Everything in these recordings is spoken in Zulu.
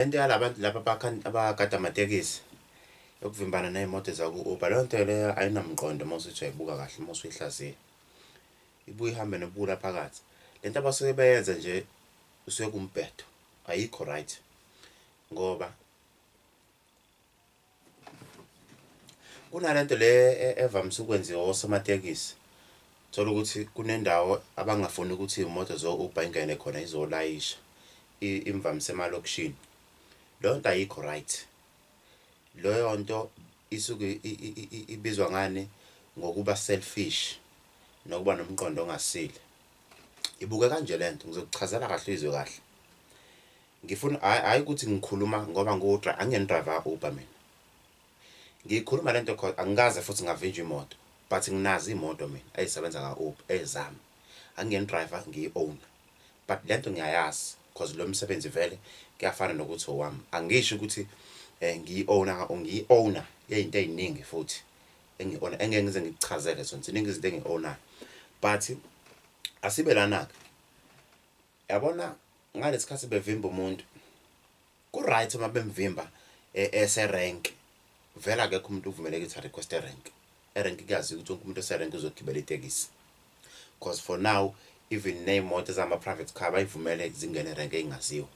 Lento yalabantu laba abagada amatekisi yokuvimbana ney'moto zaku-Uber, leyo nto leyo ayinamqondo uma usuthi uyayibuka kahle, uma usuyihlaziya. Ibuye ihambe nobuwula phakathi. Lento abasuke beyenza nje kusuke kuwumbhedo, ayikho right ngoba kunalento le evamise ukwenziwa osomatekisi, thola ukuthi kunendawo abangafuni ukuthi iy'moto zo-Uber ingene khona izolayisha, imvamisa emalokishini. Leyo nto ayikho right, leyo nto isuke ibizwa ngani, ngokuba selfish nokuba nomqondo ongasile. Ibuke kanje lento, ngizokuchazela kahle uyizwe kahle. Ngifuna hhayi hhayi ukuthi ngikhuluma ngoba angiyena u-driver ka-Uber mina. Ngiyikhuluma lento cause angikaze futhi ngavinjwa imoto but nginazo iy'moto mina ey'sebenza ka-Uber ezami. Angiyena u-driver ngiyi-owner but lento ngiyayazi cause lo msebenzi vele kuyafana nokuthi owami. Angisho ukuthi ngiyi-owner ngiyi-owner yey'nto ey'ningi futhi engi-owner engeke ngize ngikuchazele zona, ziningi izinto engi-ownayo but asibe lana-ke. Yabona ngalesikhathi bevimba umuntu ku-right uma bemvimba eserenki, vele akekho umuntu ovumelekile ukuthi a-request erenki. Erenki kuyaziwa ukuthi wonke umuntu oserenki uzogibela itekisi cause for now even ney'moto ezama-private car bayivumele zingene erenki ey'ngaziwa.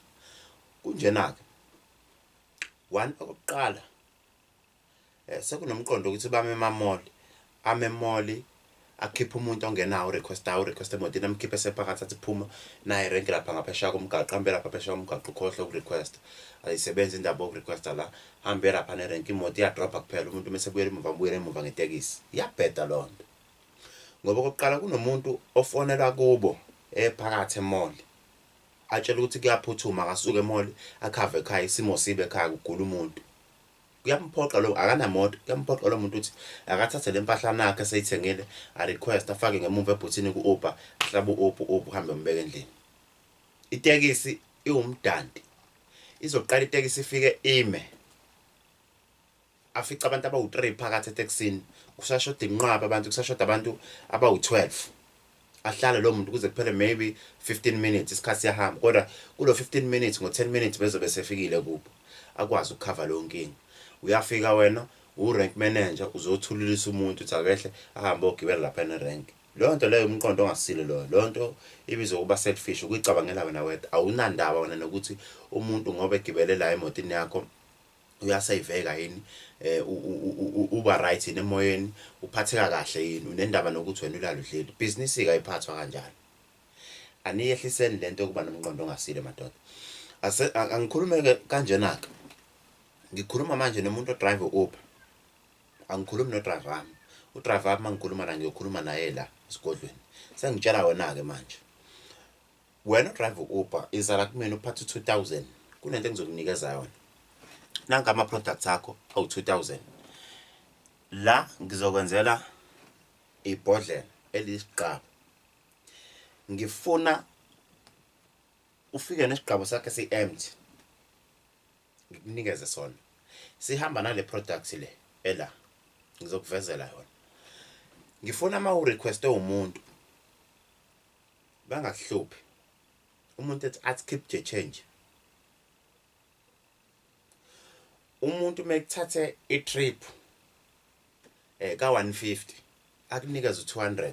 Kunjena-ke, one, okokuqala sekunomqondo ukuthi bame ema-mall, ame e-mall akhiphe umuntu ongenawo o-request-ayo, u-request-a emotini amkhiphe esephakathi athi phuma nayi irenki lapha ngaphesheya komgaqo, hambe lapha phesheya komgaqo ukhohlwe uku-request-a. Ayisebenzi indaba yoku-request-a la, hambe lapha nerenki imoto iyadrobha kuphela umuntu mese ebuyela emuva abuyele emuva ngetekisi. Iyabheda leyo nto ngoba okokuqala kunomuntu ofonelwa kubo ephakathi e-mall atshelwe ukuthi kuyaphuthuma akasuke e-mall akhave ekhaya isimo sibi ekhaya kugula umuntu. Kuyamphoqa lo akanamoto, kuyamphoqa lo muntu ukuthi akathathe le mpahla nakhe eseyithengile a-request afake ngemuva ebhuthini ku-Uber, ahlabe u-Uber, u-Uber uhambe umbeke endlini. Itekisi iwumdanti. Izoqala itekisi ifike ime. Afice abantu abawu-3 phakathi etekisini. Kusashoda inqwaba abantu, kusashoda abantu abawu-12. Ahlale lowo muntu kuze kuphele maybe 15 minutes, isikhathi siyahamba kodwa kulo 15 minutes ngo-10 minutes bezobe sefikile kubo, akwazi ukukhava leyo nkinga. Uyafika wena u-rank manager uzothululisa umuntu uthi akehle ahambe ogibela lapha ene-rank. Leyo nto leyo umqondo ongasile loyo. Leyo nto ibizwa ukuba selfish, ukuyicabangela wena wedwa. Awunandaba wena nokuthi umuntu ngoba egibele la emotini yakho uyaseyiveka yini, uba right yini emoyeni, uphatheka kahle yini, unendaba nokuthi wena ulale udlile. Ibhizinisi-ke ayiphathwa kanjalo. Aniyehliseni lento yokuba nomqondo ongasile madoda. Ase angikhulume-ke kanjena-ke. Ngikhuluma manje nomuntu o-drive u-Uber. Angikhulumi no-driver wami. U-driver wami mangikhuluma naye ngiyokhuluma naye la esigodlweni. Sengitshela wena-ke manje. Wena o-drive u-Uber iza la kumina uphathe u-2000 kunento engizokunikeza yona. Nanka ama-products akho awu-2000. La ngizokwenzela ibhodlela eliyisiqabo. Ngifuna ufike nesigqabo sakhe si-empty ngikunikeze sona. Sihamba nale product le ela ngizokuvezela yona. Ngifuna uma u-request-e umuntu bangakuhluphi umuntu ethi athi keep the change. Umuntu mekuthathe i-trip ka 150 akunikeze u-200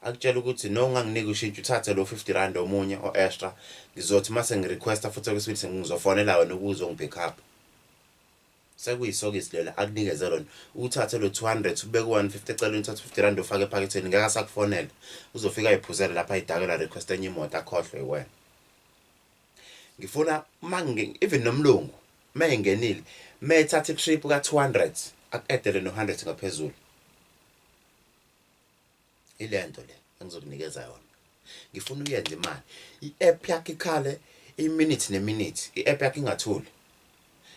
akutshela ukuthi no unganginiki ushintsho uthathe lo 50 rand omunye o-extra ngizothi mase ngi-requesta futhi okwesibili sengizofonela wena ukuze ungi-pick up. Sekuyisokisi lelo akunikeze lona uthathe lo 200 ubeke u-150 eceleni uthathe 50 rand ufake ephaketheni ngeke asakufonela uzofika ayiphuzele lapha ayidakela request enye imoto akhohlwe wena. Ngifuna uma even nomlungu uma engenile uma ethatha i-trip ka-200 aku-edele no-100 ngaphezulu. Ilento le engizokunikeza yona. Ngifuna uyenze imali. I-app yakho ikhale iminute neminute, i-app yakho ingathuli.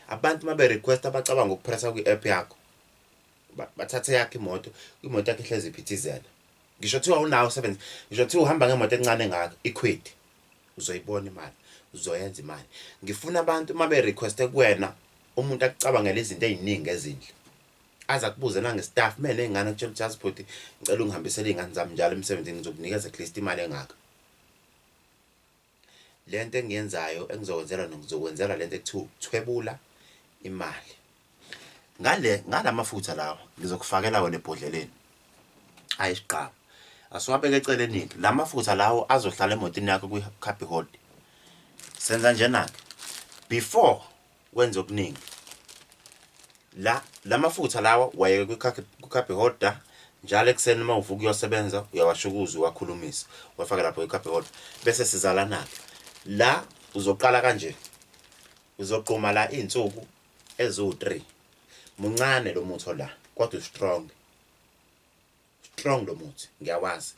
Abantu uma be-request abacabanga ukupressa kwi-app yakho bathathe yakho imoto, imoto yakho ihlezi iphithizela. Ngisho kuthiwa unawo seven, ngisho kuthiwa uhamba ngemoto encane engaka, iQuid, uzoyibona imali, uzoyenza imali. Ngifuna abantu uma be-requeste kuwena umuntu akucabangele izinto ey'ningi ezinhle. Aze akubuze nange-staff, uma eney'ngane akutshela ukuthi yazi bhuti ngicela ungihambisele iy'ngane zami njalo emsebenzini ngizokunikeza at least imali engaka. Lento engiyenzayo engizokwenzela ngizokwenzela lento ekuthiwa ukuthwebula imali. Ngale ngalamafutha lawa ngizokufakela wona ebhodleleni ayisiqaba. Asiwabeke eceleni-ke la mafutha lawo azohlala emotini yakho kwi-cubbyhole. Senza njena-ke before wenze okuningi la lamafutha lawa wayeke kwi-cubby holder njalo ekuseni uma uvuka uyosebenza uyawashukuza uwakhulumisa wafake lapho kwi-cubby holder bese sizalana-ke la uzoqala kanje uzogquma la iy'nsuku eziwu-3 muncane lo muthi ola kodwa u-strong strong lo muthi ngiyawazi.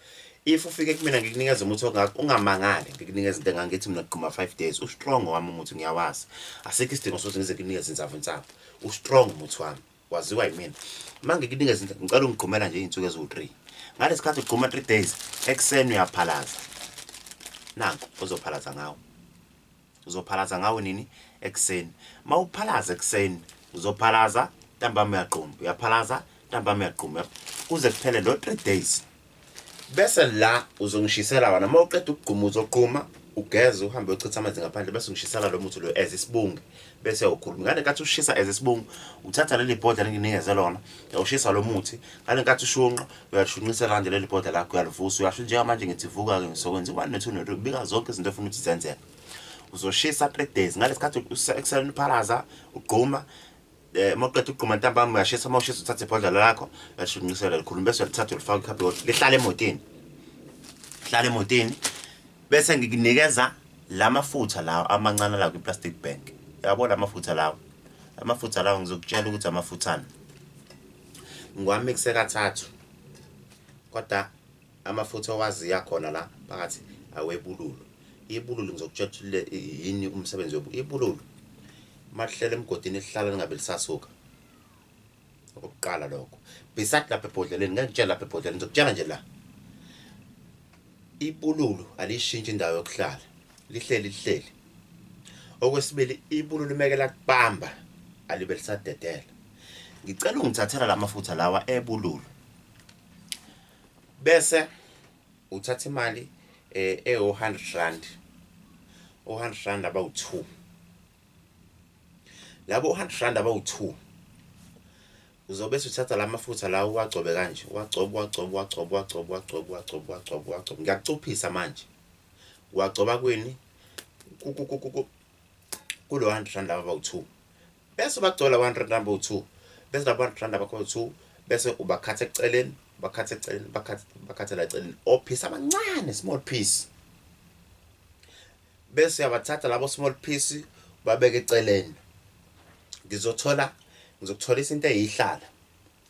If ufike kumina ngikunikeza umuthi ongaka ungamangali ngikunikeza into engangithi mina gquma 5 days u-strong wami umuthi ngiyawazi. Asikho isidingo sokuthi ngize ngikunikeze insavunsavu. U-strong umuthi wami waziwa yimina. Uma ngikunikeza into ngicela ungigqumela nje iy'nsuku eziwu-3. Ngalesi khathi ugquma 3 days ekuseni uyaphalaza. Nanku ozophalaza ngawo. Uzophalaza ngawo nini? Ekuseni. Uma uphalaza ekuseni, uzophalaza ntambama uyagquma, uyaphalaza ntambama uyagquma kuze kuphele lo 3 days. Bese la uzongishisela wona uma uqeda ukugquma uzogquma ugeze uhambe uyochitha amanzi ngaphandle bese ungishisela lo muthi lo as isibungu bese ukhuluma ngale nkathi ushisa as isibungu uthatha leli bhodla lenginikeze lona uyawushisa lo muthi ngale nkathi ushunqa uyalishunqisela kanje leli bhodla lakho uyalivusa uyasho njengamanje ngithi vuka-ke ngizokwenza u-one no-two no-three ubika zonke izinto ofuna ukuthi zenzeke uzoshisa 3 days ngalesi khathi ekuseni uphalaza ugquma uma uqeda ukugquma ntambama uyashisa uma ushisa uthatha ibhodlela lakho uyalishunqisela likhuluma bese uyalithatha ulifaka kwi-cupboard lihlale emotini hlala emotini bese ngikunikeza lamafutha lawa amancane la kwi-plastic bag yabo lamafutha lawa amafutha lawa ngizokutshela ukuthi amafuthana ngiwamikise kathathu kodwa amafutha owaziya khona la phakathi awebululu ibululu ngizokutshela ukuthi yini umsebenzi webululu ibululu makuhlela emgodini lihlala lingabe lisasuka okokuqala lokho beside lapha ebhodleleni ngeke ngitshele lapha ebhodleleni ngizokutshela nje la ibululu alishintshi indawo yokuhlala lihleli lihleli okwesibili ibululu meke lakubamba alibe lisadedela ngicela ungithathela lamafutha lawa ebululu bese uthatha imali ewu 100 rand u 100 rand abawu2 labo 100 rand abawu2 uzobe uthatha lamafutha lawo uwagcobe kanje uwagcoba uwagcoba uwagcoba uwagcoba uwagcoba uwagcoba uwagcoba uwagcoba ngiyakucuphisa manje uwagcoba kwini kulo 100 rand laba abawu2 bese ubagcola 100 rand abawu2 bese labo 100 rand abawu2 bese ubakhatha eceleni bakhatha eceleni bakhatha bakhatha la eceleni ophisa abancane small piece bese uyabathatha labo small piece babeke eceleni ngizothola ngizokutholisa into eyihlala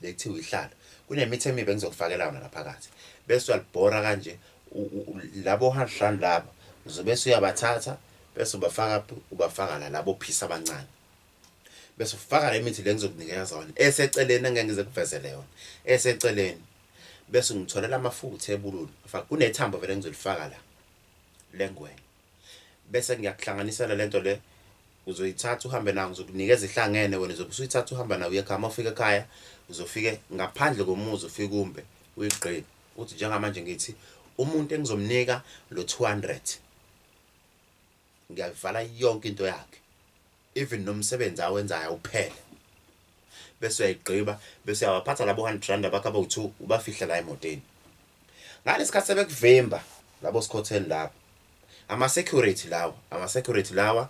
lekuthiwa ihlala kunemithi emibi engizokufakela yona laphakathi bese uyalibhora kanje labo 100 rand labo uzobe uyabathatha bese ubafaka ubafaka la labo piece abancane bese ufaka le mithi le ngizokunikeza yona eseceleni engeke ngize kuvezele yona eseceleni bese ngitholela amafutha ebululu afaka kunethambo vele ngizolifaka la lengwenya bese ngiyakuhlanganisela lento le uzoyithatha uhambe nayo ngizokunikeza ihlangene wena uzobe usuyithatha uhamba nayo uye ekhaya uma ufika ekhaya uzofike ngaphandle komuzi ufike umbe uyigqibe uthi njengamanje ngithi umuntu engizomnika lo 200 ngiyavala yonke into yakhe even nomsebenzi awenzayo uphele bese uyayigqiba bese uyawaphatha labo 100 rand abakho abawu-2 ubafihla la emotweni ngalesikhathi sebekuvimba labo sikhotheni labo ama-security lawa ama-security lawa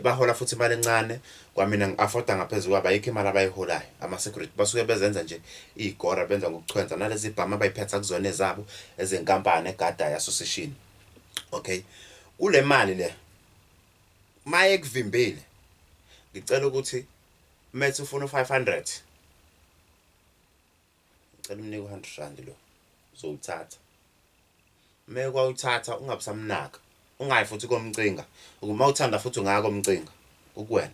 bahola futhi imali encane kwamina ngi-afforda ngaphezulu kwabo ayikho imali abayiholayo ama-security basuke bezenza nje iy'gora benza ngokuchwenza nalezi bhamu abayiphetha kuzona ezabo ezenkampani egadayo association okay kule mali le maye kuvimbile ngicela ukuthi methi ufuna u500 ngicela umnike u100 rand lo uzowuthatha meke wawuthatha ungabusamnaka ungayi futhi komcinga uma uthanda futhi ungaya komcinga kukuwena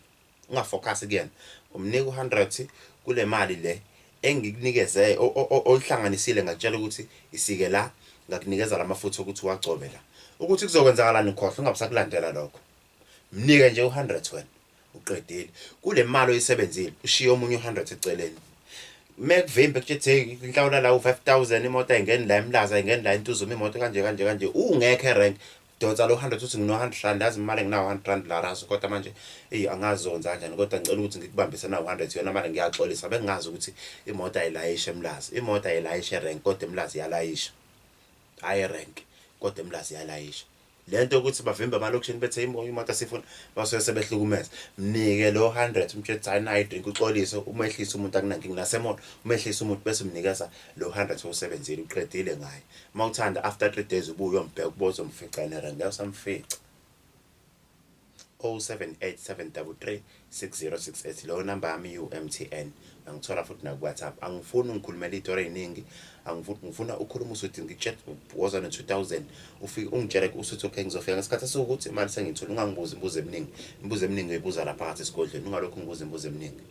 ungafocus kuyena umnika u100 kule mali le engikunikeze oyihlanganisile ngakutshela ukuthi isike la ngakunikeza lamafutha ukuthi uwagcobe la ukuthi kuzokwenzakalani khohlwa ungabusakulandela lokho mnike nje u100 wena uqedile kule mali oyisebenzile ushiye omunye u100 eceleni mekuvimbe kutshe hey inhlawula la u5000 imoto ayingeni la eMlaza ayingeni la eNtuzuma imoto kanje kanje kanje ungekho erank. Donsa lo 100 uthi ngino 100 rand, yazi imali nginawo 100 rand la raso, kodwa manje eyi angazi zonza kanjani, kodwa ngicela ukuthi ngikubambise na 100 yona mali, ngiyaxolisa bengingazi ukuthi imoto ayilayisha eMlazi. Imoto ayilayisha erenk, kodwa eMlazi iyalayisha. Hhayi erenk, kodwa eMlazi iyalayisha. Le nto yokuthi bavimbe amalokishini bethe imoto asifuna, basuke sebehlukumeza. Mnike lo 100 umtshele ukuthi hhayi nayi idrink, uxolise, umehlise umuntu, akunankinga. Nasemall umehlise umuntu bese umnikeza lo 100 owusebenzile, uqedile ngaye. Uma uthanda after 3 days ubuye uyombheka ukuba uzomfica yena erenk, ngeke usamfica. 078 733 6068, leyo namba yami u-MTN, angithola futhi naku-WhatsApp. Angifuni ungikhulumela iy'tori ey'ningi, angifuni, ngifuna ukhuluma usuthi ngitshela woza no-2000, ufike ungitshele usuthi okay, ngizofika ngesikhathi esiwukuthi, imali sengiyithole. Ungangibuzi imibuzo eminingi, imibuzo eminingi uyibuza la phakathi esigodlweni, ungalokhu ungibuza imibuzo eminingi.